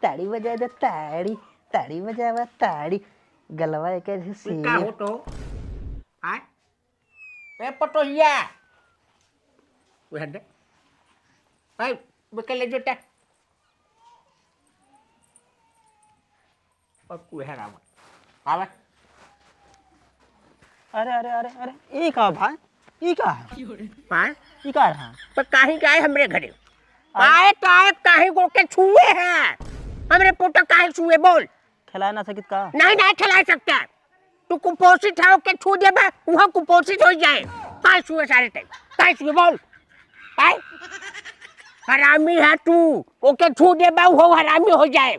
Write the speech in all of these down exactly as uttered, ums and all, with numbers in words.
ताड़ी बजाए दे, ताड़ी, ताड़ी बजावा, ताड़ी। गलवा एक ऐसे ये का सीने। हो तो? आय? ए पटोहिया। वो हट दे। आय, बकले जोटा। अब तू है रावण। आवे। अरे, अरे, अरे, अरे, ई का भाई? ई का है? पाए? ई का रहा? तो काहे के आए हमरे घरे? आए? आए तो आए, काहे को के छुए हैं? हमरे पोता काहे छुए, बोल? खिलाए ना सकित का? नहीं, नहीं खिलाए सकता। तू कुपोषित है, ओके छू देबे, उहो कुपोषित हो जाए। काहे छुए सारे ते? काहे छुए, बोल? काहे? हरामी है तू, ओके छू देबे, उहो हरामी हो जाए।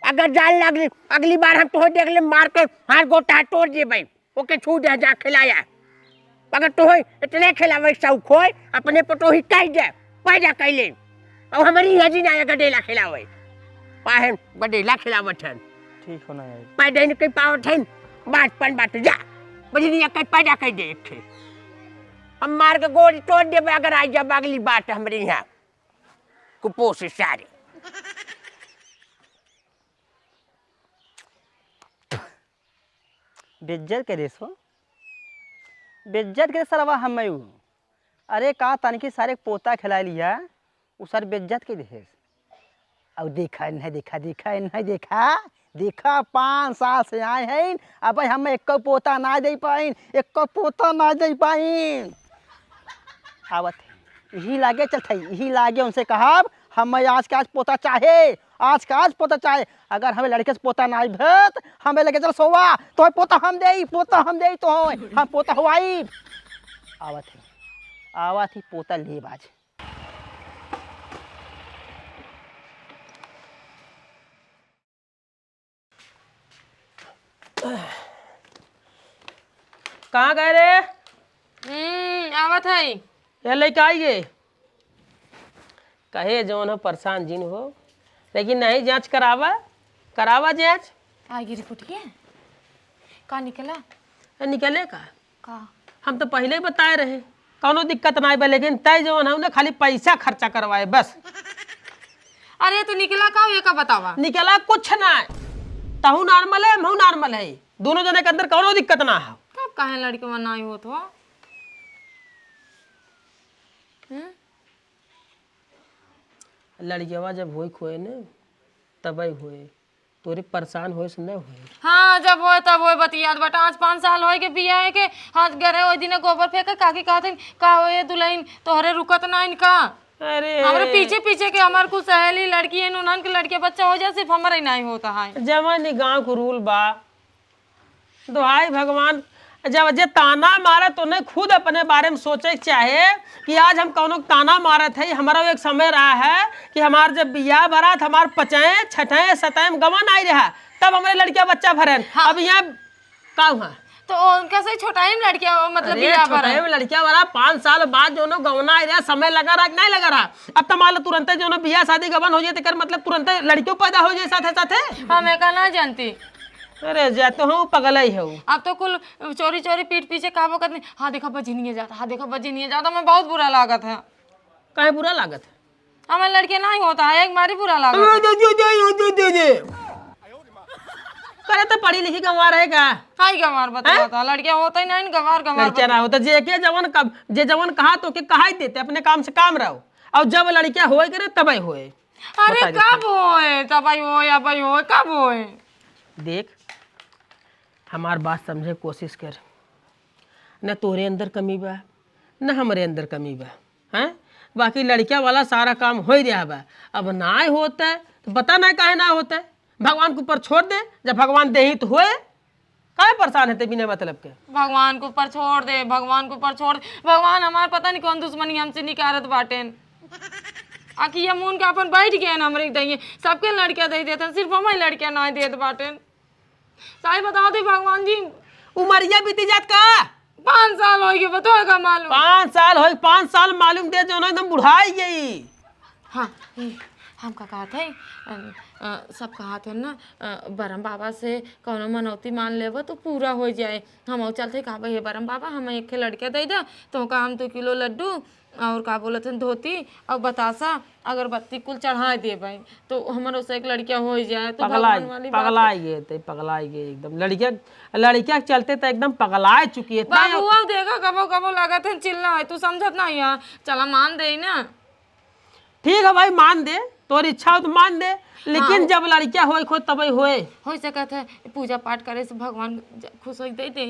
अगर जान लग, अगली बार हम तोहे देख ले, मार के हाथ गोटा तोड़ देबे। ओके छू दे, जा खिलाया। अगर तोहे इतने खिलावे शौक होय, अपने पटोही कह दे, पैदा कैले। और हमारी यहाँ जी ना गडेला खिलावे। पाहन गडेला खिलावत हन। ठीक हो ना यार। पैदा नहीं कर पावत हन, बात पन बात जा। बजनिया कह पैदा कर दे एक ठे। हम मार के गोड़ तोड़ देबे अगर आई जब अगली बात हमरे यहाँ। कुपोषित सारे। बेइज्जत के देस हो, बेइज्जत के सरवा हम ऊ। अरे का तनकी सारे पोता खिला लिया, उ सर बेइज्जत के देस। अब देखा नहीं, देखा, देखा नहीं, देखा, देखा, पाँच साल से आए हैं, अब हम एको पोता ना दे पाइन, एको पोता ना दे पाइन। आवत है, यही लागे चलत है, यही लागे उनसे कहब, हम आज के आज पोता चाहे, आज के आज पोता चाहे। अगर हमें लड़के से पोता ना भेत, हमें लगे चल सोवा, तो पोता हम देई, पोता हम देई तो हम पोता होवाई। आवत है, आवत ही पोता लेब आज। कहाँ गए रे? हम्म, आवत है। ये लेके आई गे। कहे जौन हो परेशान जिन हो, लेकिन नहीं जांच करावा, करावा जांच। आएगी रिपोर्ट ये? का निकला? ए, निकले का? का? हम तो पहिले ही बताए रहे, कौनो दिक्कत नाई बा, लेकिन तय जौन हौ ना, खाली पैसा खर्चा करवाए बस। अरे, तो निकला का हो, ये का बतावा? निकला कुछ ना, तहू normal है, हमहू normal है, दोनों जने के अंदर कौनो दिक्कत ना हो। तब काहे लड़के में नाई होत हो? हम्म? लड़िकवा जब होई खोए न, तबई होए। तोरे परेशान होए से न होए। हाँ, जब होए तब होए बतियात बाटे। आज पाँच साल होए के बियाह के, हाथ गरे ओइ दिने गोबर फेंके, काकी कहत हईन, "का हो ए दुलहिन, तोहरे रुकत नाइन का?" अरे। हमरे पीछे पीछे के हमार कुछ सहेली लड़की हईन, उन्हन के लड़के बच्चा हो जाए, सिर्फ हमरे नाई होता है। जवानी गाँव के rule बा। दोहाई भगवान, जब जे ताना मारत, उन्हें खुद अपने बारे में सोचे के चाहे कि आज हम कौनो ताना मारत है। हमारा एक समय रहा है कि हमार जब बियाह भरात, हमार पचए, छठे, सतए में गवन आई रहा, तब हमरे लड़किया बच्चा भरन। हाँ। अब यहाँ का हुआ? तो उनका से छोटा ही लड़किया, मतलब, अरे, बियाह छोटा भरा। ही लड़किया वाला पाँच साल बाद जौनो गवना आई रहा, समय लगा रहा कि नहीं लगा रहा? अब तो मान लो तुरंते जौनो बियाह शादी गवन हो जाए, तेकर मतलब तुरंते लड़कियों पैदा हो जाए साथे साथे। हम एका ना जानती। अरे, जा तो हूँ, पगलई हूँ। अब तो कुल चोरी चोरी पीठ पीछे कहबो करते, "हाँ, देखा, बजनिया जाता, हाँ, देखा, बजनिया जाता।" मैं बहुत बुरा लागत है। काहे बुरा लागत है? हमारे लड़के नहीं होता है, एक मारी बुरा लागत है। दे, दे, दे, दे, दे, दे। करे तो पढ़ी लिखी गंवार है का? हाय गंवार बतलाता, हैं? लड़के होते ही नहीं, गंवार, गंवार लड़के बतला- ना होता, जे के जवन कब, जे जवन कहा तो के कहा ही देते, अपने काम से काम रहो। और जब लड़किया होए करे, तबे होए। अरे, बता दे। कब होए? तबई होए, अबई होए, कब होए? देख, हमार बात समझे कोशिश कर। न तोरे अंदर कमी बा, न हमरे अंदर कमी बा, हैं? बाकी लड़किया वाला सारा काम हो ही रहा बा। अब ना होता, तो पता ना काहे ना होता। भगवान के ऊपर छोड़ दे, जब भगवान देही तो होए। काहे परेशान है ते बिना मतलब के? भगवान के ऊपर छोड़ दे, भगवान के ऊपर छोड़ दे। भगवान हमार पता नहीं कौन दुश्मनी हमसे निकारत बाटेन। आखिर ये मुन के अपन बैठ गए ना हमरे दइए। सबके लड़कियां दे देते, सिर्फ हमारे लड़कियां ना देत बाटेन। सही बताओ थे भगवान जी। उमरिया बीती जात का? पाँच साल हो गए, बताओ का मालूम? पाँच साल हो, पाँच साल मालूम दे जो ना एकदम बुढ़ाई गई। हाँ, ए, हम का कहत है, अ, अ, सब कहत है ना, अ, बरम बाबा से कौनो मनौती मान लेबो तो पूरा हो जाए। हम चलत है, कहबे, "हे बरम बाबा, हम एक लड़का दे दे, तो का हम दो किलो लड्डू और का बोलत है धोती और बतासा अगरबत्ती कुल चढ़ाए देबे, तो हमरो से एक लड़का हो जाए।" तो पगला, भगवान वाली बात है। पगला गए थे, पगला गए एकदम। लड़किया, लड़किया के चलते तो एकदम पगलाए चुकी है। इतना बाबू, अब देखा, कबो कबो लागत है चिल्ला है, तू समझत नहीं है। चला मान दे ना। ठीक है भाई, मान दे, तोर इच्छा हो तो मान दे, लेकिन हाँ। जब लड़किया होए खुद तबे होए। हो सकत है पूजा पाठ करे से भगवान ज-, खुश हो दे दे,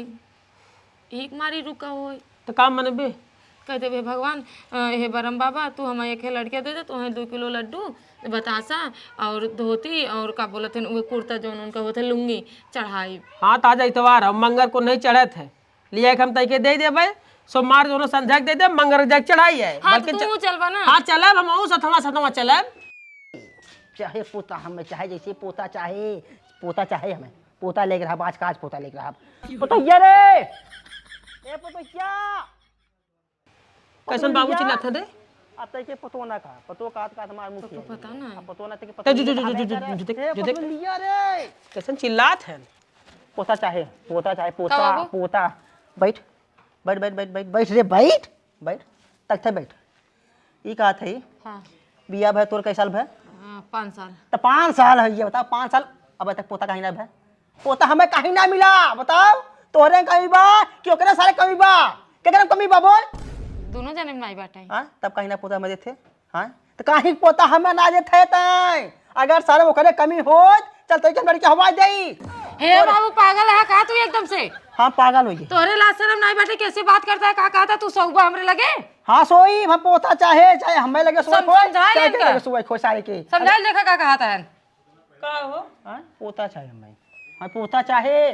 एक मारी रुका होए। तो का मनबे? कह देबे, "भगवान, अ, हे बरम बाबा, तू हमें एक लड़किया दे दे, तो हमें दो किलो लड्डू, बतासा और धोती और का बोलत हन, उहे कुर्ता जौन उनका होत है लुंगी चढ़ाई।" हाँ, तो आज इतवार है, मंगर को नहीं चढ़त है। लिया के हम तैके दे देबे, सोमवार दोनों संझा के दे देब, मंगर के जाके चढ़ाई है। हाँ, तो बल्कि च-, तू चलबा ना? हाँ, चलब, हम अहू सथवा सथवा चलब। चाहे पोता हमें, चाहे जैसे पोता चाहे, पोता चाहे हमें, पोता लेके रहब, आज का आज पोता लेके रहब। पोतैया रे, ए पोतैया, कैसन बाबू पोतैया। चिल्लात है रे? अब तैके पतो ना का, पतो का, का हमार मुखिया तो पता ना। अब पतो ना तैके तो पतो जो, जो, ना जो, जो, हमें जो, करे। जो, देख, ए जो देख। पोतैया रे। कैसन चिल्लात है? पोता चाहे, पोता चाहे, का पोता, बाबू? पोता। बैठ, बैठ, बैठ, बैठ, बैठ, बैठ रे, बैठ, बैठ, तक थे बैठ। ई कहत है, हाँ। बियाह भय तोर कै साल भय? हाँ, पाँच साल। तो पाँच साल है, ये बताओ, पाँच साल अब तक पोता कहीं ना भय? पोता हमें कहीं ना मिला, बताओ, तोहरे कमी बा कि ओकरे सारे कमी बा? केकरे कमी बा बोल? दोनों जने में नाई बाटे। हाँ, तब कहीं ना पोता हमें देते। हाँ? त काहे पोता हमें ना देत है तैं? अगर सारे ओकरे कमी होत, चल तोके हम लड़के हवा देई। हे तोरे बाबू, पागल है का तू एकदम से? हाँ, पागल हो गई। तोरे लाज शरम नाई बाटे, कैसे बात करता है? का कहता तू सौबा हमरे लगे? हाँ, सोई, हम पोता चाहे, चाहे हमें लगे सोए सम-, खोए, समझाए चाहे इनका। केकरे लगे सोए खोए सारे के। समझाए, देखा का कहता है। का हो? हाँ, पोता चाहे हमें। हाँ, पोता चाहे।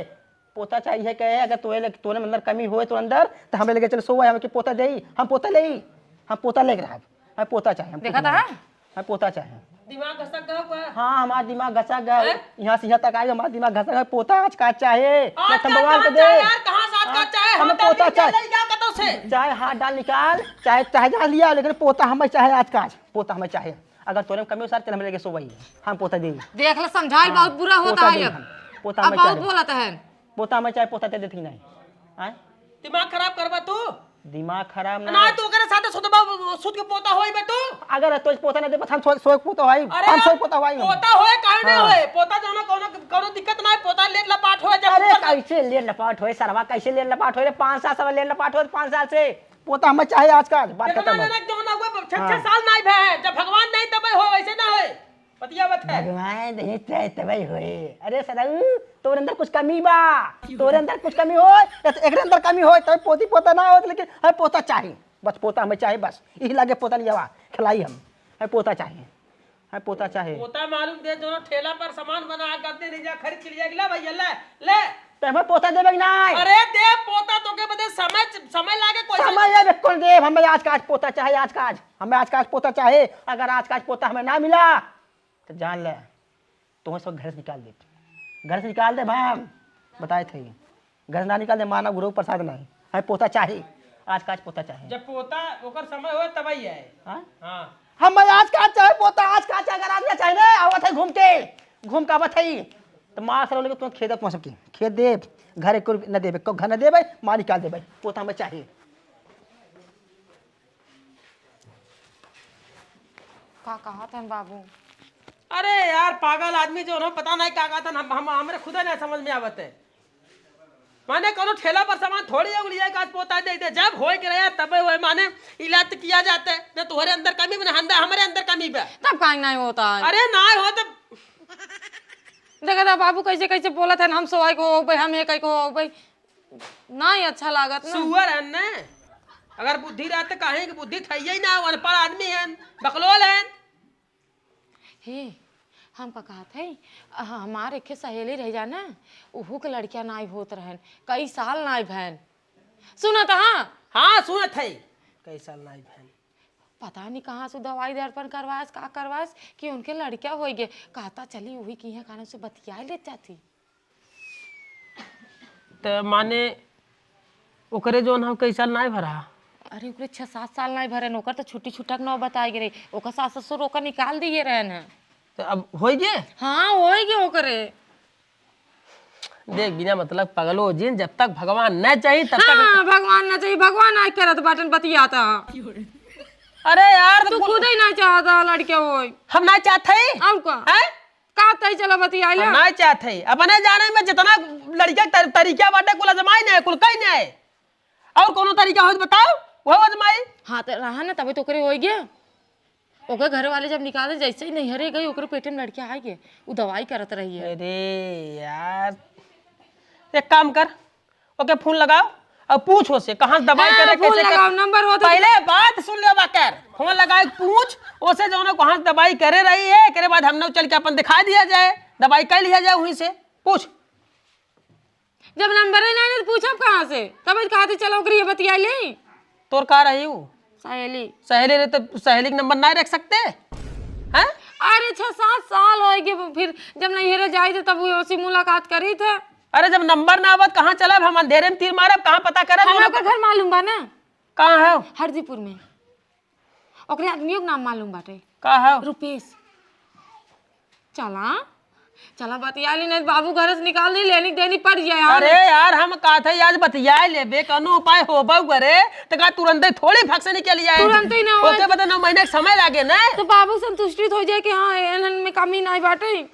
पोता चाहिए कहे, अगर तोरे लग-, तोरे में अंदर कमी होए तो अंदर, तो हमें लगे चल सोवा, हमें के पोता देई, हम पोता लेई, हम पोता लेके रहब, हमें पोता चाहे, हम देखा कुछ था? नहीं। हमें पोता चाहे। दिमाग घसक गया का? हाँ, हमार दिमाग घसक गया। हैं? यहाँ से यहाँ तक आए, हमार दिमाग घसक गया। पोता आज का चाहे, आज मैं का भगवान के चाहे दे। यार, कहाँ से आज का हाँ, चाहे? हमें हम पोता डाल चाहे। निकाल ले, क्या कहता उसे? चाहे हाथ डाल निकाल, चाहे, चाहे डाल लिया, लेकिन पोता हमें चाहे आज का आज, पोता हमें चाहे। अगर तोरे में कमी हो सार, चल हमें लेके सोवई, हम पोता देई। देख ले, समझाए हाँ, बहुत बुरा होता पोता है देई अब। हम, पोता अब हमें बहुत चाहे। बोलत है। पोता हमें चाहे, पोता दे देती नहीं। आय? दिमाग खराब करबा तू? दिमाग खराब ना। ना, तू ओकरे साथे सुतबा, सुत के पोता होई बे तू? अगर तो पोता ना दे, बस हम सोए, सोए पोता होई, अरे हम सोए यार, पोता होई हम। पोता होए, काहे ना हाँ। होए? पोता जौन कौनो, कौनो दिक्कत ना है, पोता लेट लपाट होए, जब अरे ऊपर से कैसे लेट लपाट होए सरवा, कैसे लेट लपाट होए रे? पाँच साल से लेट लपाट होए, पाँच साल से। पोता हमें चाहे आज का आज, बात कितना खत्म है। मेहनत जौन हुआ, छह, छह हाँ। साल नहीं भे, जब भगवान नहीं तब हो, वैसे ना होए। पतिया बत है। भगवान नहीं चाहे तबे होए। अरे सरऊ, तोरे अंदर कुछ कमी बा। तोरे अंदर कुछ कमी होए, या तो एकरे अंदर कमी होए, तबे पोती पोता ना होत, लेकिन हमें पोता चाही। बस पोता हमें चाही, बस। यही लागे पोता लियावा, खिलाई हम। हमें पोता चाही। हमें पोता चाही। पोता मालूम दे, दोनों ठेला पर सामान बना के दे, ले जा, खरीद के लिया, ले भैया, ले, ले। तो हमें पोता देबे कि नाई? अरे दे पोता, तोके बदे समय, समय लागे कोई समय है, बिल्कुल देब। हमें आज का आज पोता चाहे, आज का आज। हमें आज का आज पोता चाहे। अगर आज का आज पोता हमें ना मिला, तो जान ले, तुम्हें सब घर से निकाल देब। घर से निकाल देब हम, बताए थे। घर से ना निकाल दे, माना गुरु प्रसाद नहीं। हमें पोता चाहे, आज का आज पोता चाहे। जब पोता ओकर समय होए, तब ही आए। हाँ? हाँ। हमें आज का आज चाहे पोता, आज का आज चाहे, अगर आज ना चाहे ना, आवत है घूम के, घूम के आवत है। तो मार साला लेके तुम खेत, तुम सबके खेत देब, घर एक न देबे, को घर न देबे, मार निकाल देबे, पोता हमें चाहे। का कहत हन बाबू? अरे यार, पागल आदमी जो हो, पता नहीं का कहत हन, हम, हम, हमरे खुदे नहीं समझ में आवत है। माने कोनो ठेला पर सामान थोड़ी एगो लिया के आज पोता दे दे, जब होए के रहे तबे होए, माने इलाज तो किया जाता है, ना तोहरे अंदर कमी बा, ना हमरे, हमरे अंदर कमी बा। तब काहे नहीं होता है? अरे ना हो तो देखा था बाबू कैसे कैसे बोलत हन, हम सोए को होबे, हम एक को होबे, ना ही अच्छा लागत ना। सुअर हन ना, अगर बुद्धि रहत तो काहे कि बुद्धि थइये ही ना, अनपढ़ आदमी हन, बकलोल हन। हे, हम का कहत है, अ, हमार एक सहेली रह जा ना, उहू के लड़किया नाई होत रहन, कई साल नाई भैन। सुनत हाँ? हाँ, सुनत है, कई साल नाई भैन। पता नहीं कहाँ से दवाई दर्पण करवास, का करवास कि उनके लड़किया होई गे। कहता चली उही की यहाँ कानों से बतिया लेत जाती। त माने ओकरे जौन हम कई साल नाय भरा। अरे, ओकरे छह सात साल नाहीं भरे न, ओकर त छुट्टी छुट्टा के नौबत आइ गए रही। ओकर सास ससुर ओकर निकाल दिए रहे न। तो अब होई गे? हाँ, होई गे ओकरे। देख, बिना मतलब पगलो जिन, जब तक भगवान न चाही, तब तक हाँ, भगवान न चाही, भगवान नाहीं करत बाटन बतियाता। अरे यार, तो तू कुल खुद ही नाहीं चाहता लड़के होई। हम नाहीं चाहत हई। और का? हैं? का तई चला बतियाइला? हम नाहीं चाहत हई। अपने जाने में जितना लड़का तर-, तरीका बाटे, कुल आजमाई न, कुल कई न। और कौनो तरीका हो तो बताओ, वो आजमाई। हाँ, तो रहा ना, तबे तो ओकरे होई गया। ओकर घर वाले जब निकाले, जैसे ही नैहरे गई, ओकरे पेटे में लड़का आ गए, उ दवाई करत रही है। अरे यार, एक काम कर, ओके फोन लगाओ और पूछ ओसे कहाँ से दवाई हाँ, करे, फोन कैसे लगाओ, कर। नंबर हो तो पहले बात सुन ले बाकर, फोन लगा के पूछ ओसे, जौन कहाँ से दवाई करे रही है, एकरे बाद हमने चल के अपन दिखा दिया जाए, दवाई कर लिया जाए वहीं से। पूछ। जब नंबर ही नहीं, तो पूछब कहाँ से? तब कहा थे, "चलो, ओकरी ये बतिया ले।" तोर का रही उ? सहेली। सहेली रहे तो सहेली के नंबर नहीं रख सकते हैं? अरे, छह सात साल होए गए, फिर जब नैहरे जाई थे, तब वो ओसी मुलाकात करी थे। अरे, जब नंबर ना आवत, कहाँ चलब हम? अंधेरे में तीर मारब, कहाँ पता करब? हमरा ओकर घर मालूम बा ना? कहाँ है? हरदीपुर में। ओकरे आदमियों के नाम मालूम बाटे। का है? रुपेश। चला, चला बतिया ली, नहीं बाबू घर से निकाल दी, लेनी देनी पड़ जाए यार। अरे यार, हम कहत है आज बतिया लेबे, कौनो उपाय होबो करे, तो का तुरंते थोड़ी फक से निकल जाए? तुरंते ही ना हो। ओके, बता, नौ महीने के समय लागे ना। तो बाबू संतुष्टित हो जाए कि हाँ, एनन में कमी नहीं बाटे।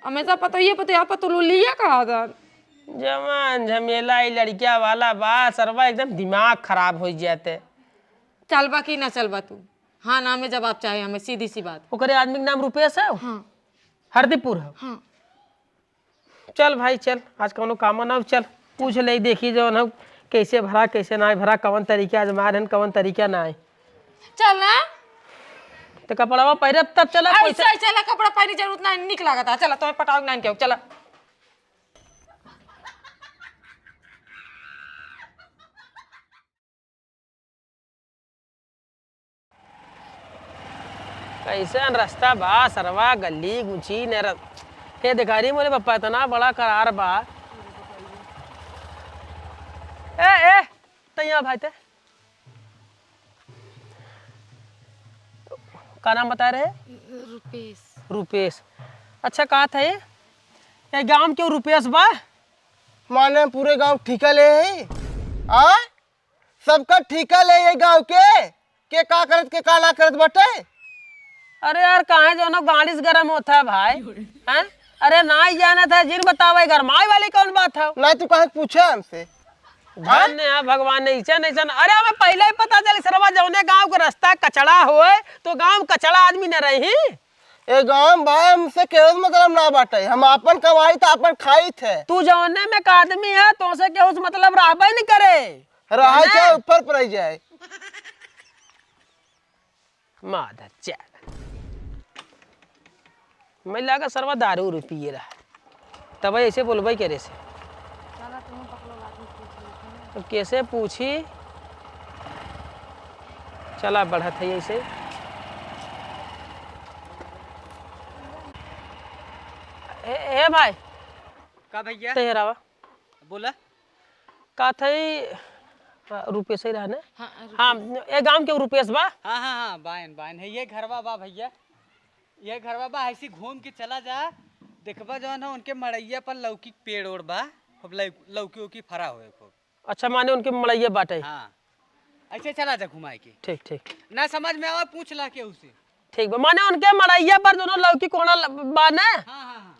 हमेशा पतोहिए, पतोहिया, पतोहिया लिया कहा था। जवान झमेला ई लड़किया वाला बा, सरवा एकदम दिमाग खराब हो जाते। चलबा कि ना चलबा तू? हाँ, ना में जवाब चाहे हमें, सीधी सी बात। ओकरे आदमी के नाम रुपेश है? हाँ। हरदीपुर है? हाँ। चल भाई, चल, आज कौनो काम ना हो, चल, पूछ ले, देखी जौन हो, कैसे भरा, कैसे ना भरा, कौन तरीका आजमाए रहन, कौन तरीका ना। चल ना। तो कपड़वा पहिरब तब चला, ऐसे, पैसा ऐसे ला कपड़ा पहनी जरूरत ना, निक लागत है। चला, तुम्हें पटाव ना के, चला। कैसन रास्ता बा, सरवा, गली, गुची, ने र-, हे देखा रे मोरे पप्पा, इतना बड़ा करार बा। ए, ए, तैया भाई ते। का नाम बता रहे? रुपेश। रुपेश। अच्छा, कहा था ये? ये गांव के रुपेश बा? माने पूरे गांव ठिका ले है? आ? सबका ठिका ले ये गांव के? के का करत, के का ना करत बटे? अरे यार, काहे जौनो गाड़ी से गरम होता है भाई? हैं? अरे ना ही जाना था, जिन बतावे, गरमाए वाली कौन बात है? ना तू काहे पूछे हमसे? धन्य है भगवान, ऐसे नहीं सन। अरे, हमें पहले ही पता चली, सरवा, जौने गांव के रास्ता कचड़ा होए, तो गांव में कचड़ा आदमी न रही। ए गांव में भाई, हमसे केहू से मतलब ना बाटे, हम आपन कमाई त आपन खाई थे। तू जौने में का आदमी है, तो से केहू से मतलब रहबे नहीं करे। रहा जाने? चाहे ऊपर पड़ जाए। मादर चैन। मैं लागा सरवा दारू उरू पिए रहा। तब ऐसे बोलबे करे से। चला, तुम पकड़ो, बाद में पूछ लेते हैं। तो कैसे पूछी? चला बढ़त है ऐसे। ए, ए भाई। का भैया? तेहरावा। बोला। का था ई, रुपेश ही रहा ने? हाँ, रुपेश। हाँ, ए गांव के रुपेश बा? हाँ, हाँ, हाँ, बायन, बायन है। ये घरवा बा भैया, ये घरवा बा। ऐसी घूम के चला जा, देखबा जौन है उनके मड़ैया पर लौकी के पेड़ ओड़ बा, खूब लौ-, लौकी ओकी फरा होए खूब। अच्छा, माने उनके मड़ैया बाटे? हाँ, ऐसे चला जा घुमाए के। ठीक, ठीक। ना समझ में आवे, पूछ ला केहू से। ठीक बा, माने उनके मड़ैया पर दोनों लौकी कोहड़ा ल-, बा ने? हाँ, हाँ, हाँ।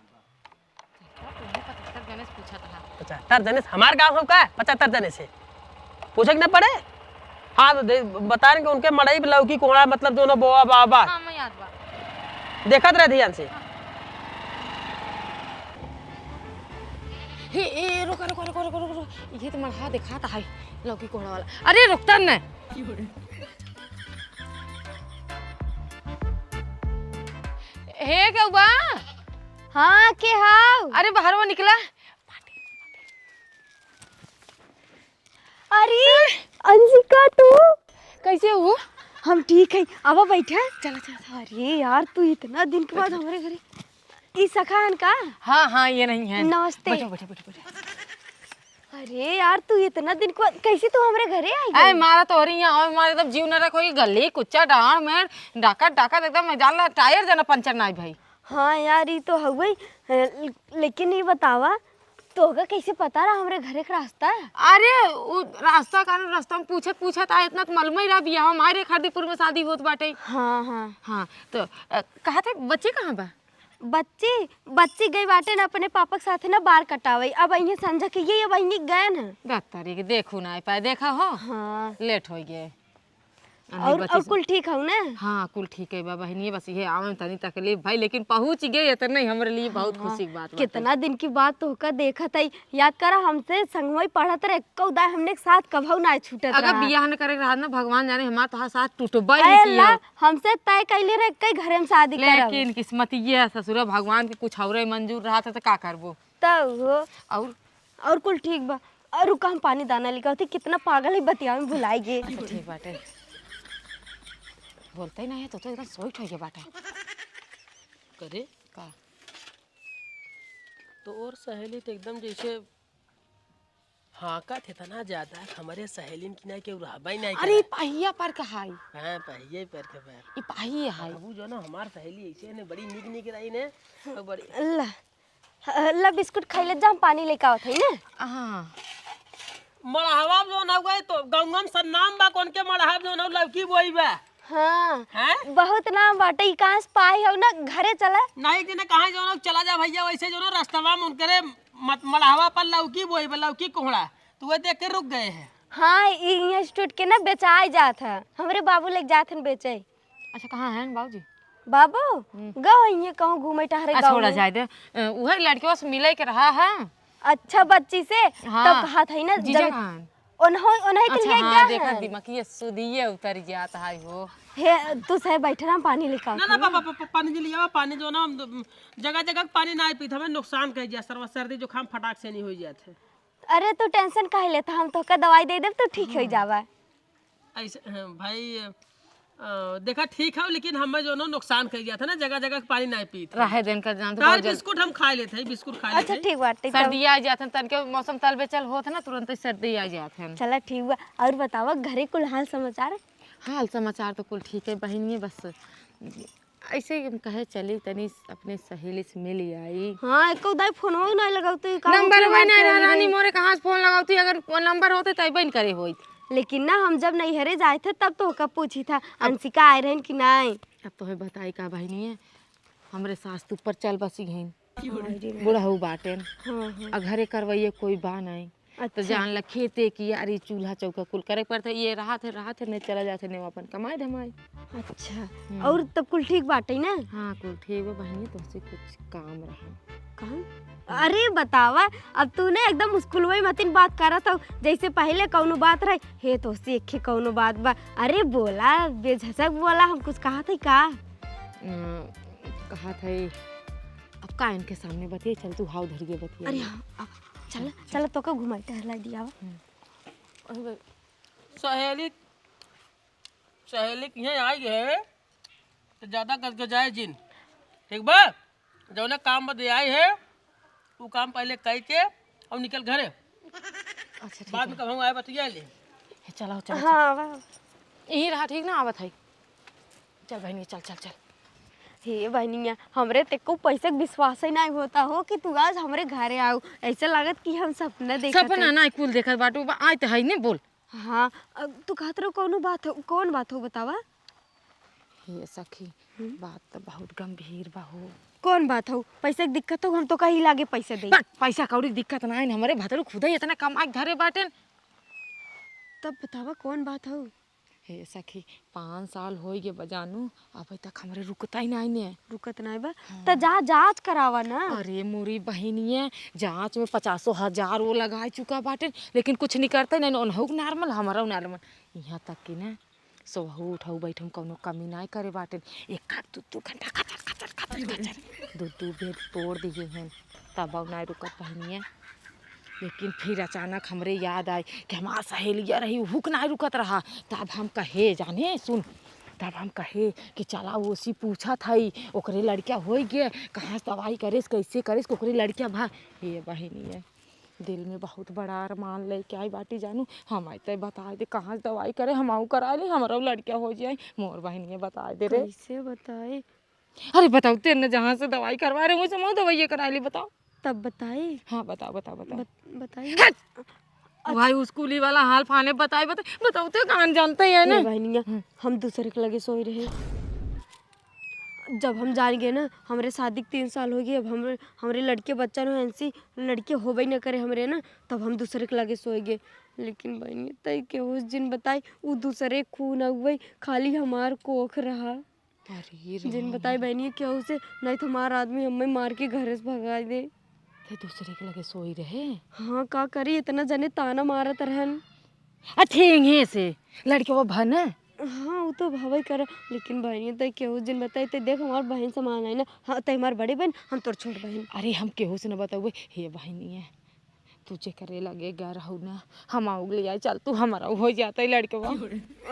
पचहत्तर जने से पूछा था। पचहत्तर जने से? हमार गाँव हम का? पचहत्तर जने से पूछे के न पड़े? हाँ, तो दे, बता रहे कि उनके मड़ई पे लौकी कोहड़ा, मतलब, दोनों बोआ बा, बा। हाँ, मैं याद बा। देखत रहे ध्यान से। हाँ। हे, ए, ए, रुका, रुका, रुका। ये तो मड़हा देखात है, लौकी कोहड़ा वाला। अरे, रुकता न। हे गौबा। हाँ, के हाव? अरे, बाहरवा निकला। अरे, अंशिका, तू? कैसे हो? हम ठीक है, आवा बैठा। चला, चला, चला। अरे यार, तू इतना दिन के बाद बैठो, हमारे घरे। ई सखा हन का? हाँ, हाँ, ये नहीं है। नमस्ते। बैठो, बैठो, बैठो, बैठो। अरे यार, तू इतना दिन को कैसे तू हमरे घरे आई अरे गई? मारा तो हो रही है, और मारा एकदम जीव नरक होई, गली कुच्चा डांड में डाकत डाकत एकदम जान ला टायर जना पंचर नाई भाई। हाँ यार, ई तो हउवे। अ, लेकिन ई बतावा, तोहका कैसे पता रहा हमरे घरे के रास्ता? अरे, उ रास्ता का, रास्ता में पूछत पूछत आए, इतना तो मालूम ही रहा, बियाह हमारे खरदीपुर में शादी होत बाटे। हाँ, हाँ। हाँ, तो, अ, कहा थे, बच्ची कहाँ बा? बच्ची, बच्ची गई बाटे ना अपने पापा के साथे ना बार कटावे। अब अइहे संझा के, ये अब अइहे गए ना। दत्तरी के देखू ना पाए, देखा हो। हाँ। लेट हो गए। अरे और, बच्ची और से कुल ठीक हऊ ना? हाँ, कुल ठीक है बा बहिनिये, बस ये आवे में तनी तकलीफ भाई, लेकिन पहुँच गए, इतना ही हमरे लिए बहुत हाँ, खुशी की बात बाटे। कितना दिन की बात तोहका देखत है, याद करा हमसे संगवई पढ़त रहे, एक्को दाए हमने के साथ कभऊ ना छूटत अगर रहा। बियाह न करे के रहा ना, भगवान जाने हमार तोहार साथ टूटबे अरे नहीं किया। अल्लाह, हमसे तय कैले रहे कई घरे में शादी करब। लेकिन किस्मत ये है ससुरा, भगवान के कुछ और मंजूर रहा था तो का करबो? तब हो। और? और कुल ठीक बा। और रुका, हम पानी दाना लेके होती, कितना पागल है, बतिया में भुलाई गए। अच्छा, ठीक बाटे। बोलते ही नहीं है तो, तो एकदम सोइट हो गया बाटे। करे? का? तो और सहेली तो एकदम जैसे हाँकत है तना ज्यादा, हमरे सहेलिन की ना केहू रहबे नहीं अरे, करे। पहिया पर का है? हाँ, पहिये पर के बा। ई पहिये है। बाबू जो ना हमार सहेली ऐसे ने बड़ी निक निक रही ने, तो बड़ी अल्लाह। ह-, ला बिस्कुट खाई ले जा, हम पानी लेके आवत हई ने। हाँ। मड़हवा जौन हउवे तो गौंवा में सन्नाम बा, कौन के मड़हवा जौन हउ लौकी बोई बा। हाँ। हैं? बहुत नाम बाटे, ई कहाँ से पाई हउ ना, घरे चला। नहीं कि ना कहाँ जौन हउ चला जा भैया, वैसे जौन हउ रस्तवा में उनकरे मत-, मड़हवा पर लौकी बोई बा, लौकी कोहड़ा। तो वह देख के रुक गए हैं। हाँ, ई इंस्टीट्यूट के ना बेचाई जात है, हमरे बाबू लेके जात हन बेचे। अच्छा, कहाँ हैं बाबूजी? बाबू, हम्म। गए होइहें कहूँ घूमे टहरे अच्छा, गाँव छोड़ा में। जाए दे। अ, उहे लड़कियों से मिले के रहा है। अच्छा, बच्ची से? हाँ। तब कहा था ही ना, जीजा जब कहाँ हैं? ओनहो-, ओनही तो अच्छा, लिए हाँ, गया देखा है। दिमाग ये सुधिये उतर जात है हो। हे, तू सही बैठे ना, पानी लेके आओ ना, ना, ना। पापा, पापा, पानी जी लिया, पानी जो ना, हम जगह जगह के पानी ना पीत, हमें नुकसान कर दिया, सरवा सर्दी जुकाम फटाक से नहीं हो जात है। अरे, तू टेंशन काहे लेता, हम तोहका दवाई दे देब, तू ठीक हो हाँ। जावा। ऐसे, हाँ, भाई, अ, देखा ठीक है, लेकिन हमें जो ना नुकसान कर दिया था ना, जगह जगह के पानी नहीं पीत है। रहे देन का जान तो तार बहुत जल- बिस्कुट हम खा लेते हैं, बिस्कुट खा अच्छा, लेते हैं। ठीक बात, ठीक सर्दी बात। आ जात है, तन के मौसम तल बेचल होत है ना, तुरंत ही सर्दी आ जात है। चला ठीक बा, और बतावा घरे कुल हाल समाचार? हाल समाचार तो कुल ठीक है बहिनिये, बस ऐसे ही हम कहे चली तनी अपने सहेली से मिल आई। हाँ, एको दाई फोनवा ही नहीं लगावत, ई का नंबर होती वही हमार नहीं रहा सहेली रानी, नहीं। मोरे कहाँ से फोन लगावत, अगर वो नंबर होते तब बन करे होइत। लेकिन ना हम जब नैहरे जाए थे तब तोहका पूछी था, अब अंशिका आए रहन कि नहीं। अब तोहे बताई का बहिनिये, हमरे सास तो ऊपर चल बसी हैं, हाय रे। बुढ़ऊ बाटेन, हाँ, हाँ। आ घरे करवैये कोई बा नहीं। तो अच्छा। जान ला खेते की यारी चूल्हा चौका कुल करे पड़ता है। ये रहत है, रहत है, नहीं चला जात है, नहीं अपन कमाए धमाए। अच्छा, हम्म। और तब कुल ठीक बाटे ना? हाँ, कुल ठीक बा बहिनी, तोहसे कुछ काम रहा। काम? अरे बतावा, अब तू ने एकदम स्कूलवे मतिन बात करत हो, जैसे पहले कौनो बात रहे, हे तोहसे एक कौनो बात बा, अरे बोला, बेझिझक बोला, हम कुछ कहा थे का? अ, कहा थे, अब का इनके सामने बतिये, चल तू हाव धरिए बतिया। अरे हाँ, अब चल, चल तोका घुमाई टहलाई दिया। हम्म। अरे भाई, सहेली, सहेली किहे आई है, तो ज्यादा करके जाए जिन, ठीक बा? जौने काम बदे आई है, वो काम पहले कई के और निकल घरे। अच्छा, ठीक बाद है। में कब हम आए बतिया ले। हे, चलाओ, चलाओ, हाँ, चलाओ। वाह। यही रहा, ठीक ना आवत है। चल बहनिया, चल, चल, चल। हे बहनिया, हमरे ते को पैसे के विश्वास ही नहीं होता हो कि तू आज हमरे घरे आओ। ऐसे लागत कि हम सपना देखत सपना हई। नहीं, कुल देखत बाटू, बा-, आय त हई ने, बोल। हाँ, अब तू कहत रहो कौनो बात हो, कौन बात हो बतावा? हे सखी, हम्म? बात तो बहुत गंभीर बा हो। कौन बात हो? पैसे के दिक्कत हो, हम तो कहीं लागे पैसे दे। बट पैसा कौड़ी के दिक्कत ना है, हमरे भतरू खुदे इतना कमा के धरे बाटेन। तब बतावा कौन बात हो? हे सखी, पाँच साल होई गे बा जानू, अबे तक हमरे रुकता ही नाई ने। रुकत नाई बा? हाँ। त जा जाँच करावा ना। अरे मोरी बहिनिये, जाँच में पचासो हजार वो लगाए चुका बाटेन, लेकिन कुछ निकरता ही नाई, उनहु के normal, हमरहु normal। यहाँ तक कि ना, सोहू उठऊ बैठऊ कौनो कमी नाई करे बाटेन। एक आध दू दू घंटा खचर, खचर, खचर, खचर, दू दू बेर तोड़ दिहे हैं, तब अब नाई रुकत बहिनिये। लेकिन फिर अचानक हमरे याद आई कि हमार सहेलिया रही, उहू के नाई रुकत रहा। तब हम कहे, जाने, सुन, तब हम कहे कि चला ओसी पूछत हई, ओकरे लड़किया होई गे, कहाँ से दवाई करेस, कैसे करेस, ओकरे लड़किया भा, हे बहिनिये, दिल में बहुत बड़ा अरमान लेके आई बाटी जानू, हम आई तय बताए दे कहाँ से दवाई करे, हम आऊ कराए ले, हमरो लड़का हो जाए। मोर बहिनिया बताए दे रे। कैसे बताए? अरे बताओ, तेरे ने जहाँ से दवाई करवा रहे, वहीं से हम दवाई कराए ले, बताओ। तब बताए? हाँ, बताओ, बताओ, बताओ। बत-, बताइए। हट! अच्छा। भाई, उस कुली वाला हाल फाने बताए, बताए, बताओ, ते कान जानते हैं ना? ए बहनिया, हम्म। हम दूसरे के लगे सोए रहे। जब हम जान गए ना, हमरे शादी के तीन साल हो गए, अब हमरे, हमरे लड़के बच्चा न हैं, ऐसी लड़के होबे न करे हमरे ना, तब हम दूसरे के लगे सोए गए। लेकिन बहनिया, तय केहू से जिन बताई, उ दूसरे खून हुए, खाली हमार कोख रहा। अरे जिन राम। बताई बहनिया केहू से, नहीं तो हमार आदमी हमें मार के घरे से भगा दे। ते दूसरे के लगे सोई रहे? हाँ, का करी, इतना जने ताना मारत रहन। आ, ठेंगे से लड़के वो भन? हाँ, वो तो भवे करे, लेकिन बहनिया, तय केहू जिन बताई, ते देख, हमार बहन समान है ना। हाँ, तय हमार बड़ी बहन, हम तोर छोट बहन। अरे, हम केहू से न बताउबे, हे बहनिया, तू जेकरे लगे गए रहू ना, हम आउग ले आई, चल तू, हमारा हो जाता है लड़कवा।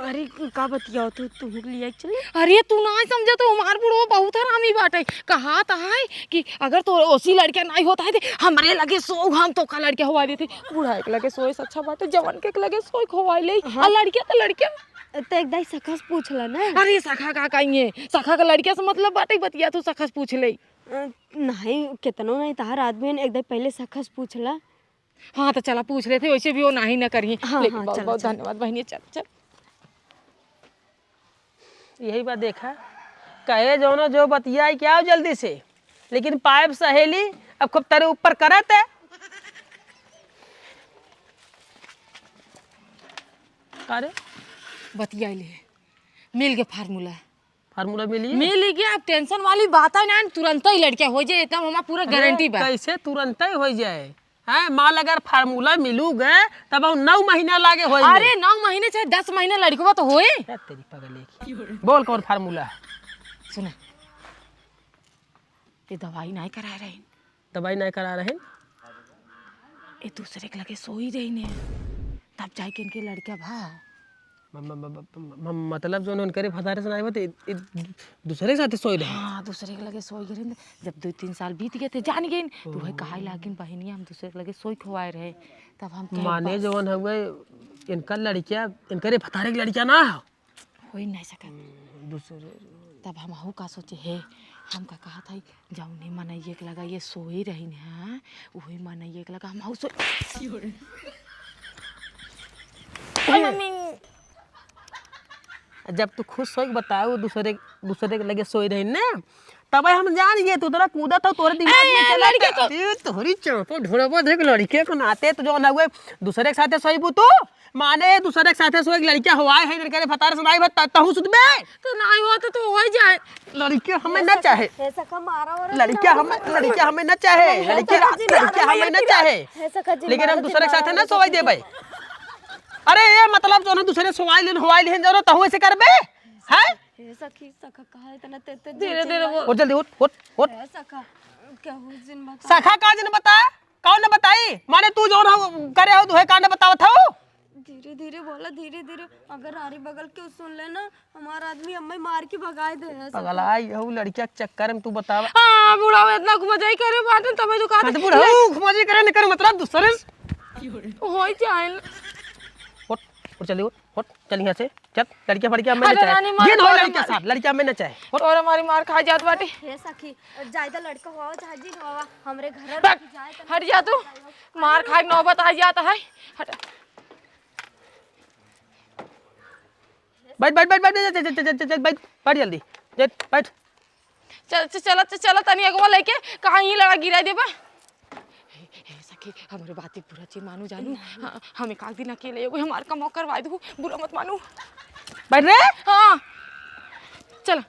अरे, का बतियाओ तू, तू ले आई चले? अरे, तू ना समझा तो हमार बुढ़वा बहुत हरामी बाटे। कहा तो है कि अगर तो ओसी लड़का नहीं होता है, ते हमरे लगे सो, हम तो का लड़का हुआ देते। बुढ़ा एक लगे सोए से अच्छा बाटे, जवान के एक लगे सोए खोवाई ले। हाँ। आ लड़किया तो लड़किया। तो एक दाई सखा से पूछ ला ना। अरे, सखा का कहिए, सखा का लड़किया से मतलब बाटे, बतिया तू सखा से पूछ ले। अ, नहीं, केतनो नहीं, तहार आदमी है, एक दाई पहले सखा से पूछ ला। हाँ, तो चला पूछ लेते, वैसे भी वो नाही ना करिए। हाँ, लेकिन हाँ, बहुत, चला, बहुत चला। धन्यवाद बहनी, चल, चल। यही बात देखा, कहे जौनो जो बतियाई के आओ जल्दी से, लेकिन पाइप सहेली अब खूब तेरे ऊपर करत है। अरे बतियाई ले, मिल गया फार्मूला। फार्मूला मिली? मिल गया, अब टेंशन वाली बात है ना, तुरंत ही लड़का हो जाए, एकदम हमार पूरा अरे, गारंटी बा। कैसे तुरंत ही हो जाए? हैं, माल अगर फार्मूला मिलू गए, तब हम नौ महीना लागे होई। अरे, नौ महीने चाहे दस महीने लड़कवा तो होए। ए, तेरी पगली की। बोल कौन फार्मूला है? सुना, ये दवाई नहीं करा रहे। दवाई नहीं करा रहे? ये दूसरे के लगे सोई रही ने, तब जाए के इनके लड़का भा। म-, म-, म-, म-, म-, मतलब जो उनकरे भतारे से नाई बा, त इ, इ दूसरे के साथे सोई रहे? हाँ, दूसरे के लगे सोई गए रहे। जब दो तीन साल बीत गए थे, जान गए। तो वह ओहो। कहा लागिन, "बहिनिया, हम दूसरे के लगे सोई खोवाए रहे।" तब हम कहे, माने "बस।" जवन हउए, इनका लड़किया, इनकरे भतारे के लड़किया ना हो? होई नहीं सकत। हम्म, दूसरे। तब हम हऊ का सोचे, हे, हम का कहा था, जौने मनइये के लगा ये सोई रही ना, वही मनइये के लगा हम हऊ सोई। ए, मम्मी। जब तू खुद सोई के बताओ, दूसरे, दूसरे के लगे सोई रही ना, तब हम जान गए, तू तोरा कूदा था, तोरे दिमाग में ए, चला लड़के था। तो ए, तोहरी चापो ढोड़बा देख, लड़के के नाते तो जो ना हुए, दूसरे के साथे सोईबू तू, माने दूसरे के साथे सोई, एक लड़किया हुआ है, इनके भतार से नाई बा, त-, तहू सुतबे? तो नाई हुआ तो, तो हो ही जाए। लड़किया हमें ना चाहे। हे सखा, मारा और लड़किया हमें, लड़किया हमें ना चाहे। हे लड़किया, सखा जी, लड़किया मारा हमें ना चाहे। हे सखा जी, लेकिन हम दूसरे के साथे ना सोवाई देबे। अरे ये मतलब जो ना दूसरे सोवाई लेन, होवाई लेन, जो ना तहू ऐसे करबे? हैं? हे सखी, सखा कहा इतना ते-, ते-, धीरे, धीरे बोल। उठ जल्दी, उठ, उठ, उठ। हे सखा, केहू जिन बता। सखा का जिन बता? कौन न बताई? माने तू जौन हो, करे हो, दुहे कांड बतावत हो? धीरे धीरे बोला, धीरे धीरे। अगर आरी बगल के सुन ले ना, हमार आदमी अम्मा मार के भगाए दे है सब। पगलाई हो लड़किया के चक्कर में तू बतावा। हाँ, बुढ़ाऊ इतना घुमजाई करे बात है, तबे तो कहा हाँ, तो था बुढ़ाऊ घुमजाई करे न करे, मतलब दूसरे से। होई जाए न। उठ, उठ जल्दी उठ, उठ, चल यहाँ से। चल, लड़किया फड़किया हमें अरे ना चाहे। रानी, मार, ये ना हो मार, लड़किया मार। साहब, लड़किया हमें ना चाहे। उठ। और हमारी मार खा जात बाटे। हे सखी, जाए तो लड़का हुआ, चाहे जिन हुआ, हमरे घर हट, जाए तो हट जा तू। मार खाए नौबत आ जाता है। हट। बैठ, बैठ, बैठ, बैठ, बैठ, बैठ, बैठ, बैठ, बैठ जल्दी। बैठ, बैठ। चल, चल, चल, चल, तनी अगवा लेके कहाँ ही लड़ा गिरा देबा। हे, हे सखी, हमरे बात पूरा चे मानू जानू। हाँ, हम एक आध दिन अकेले एगो हमार कमवा करवा दू, बुरा मत मानू। बैठ रे। हाँ, चल।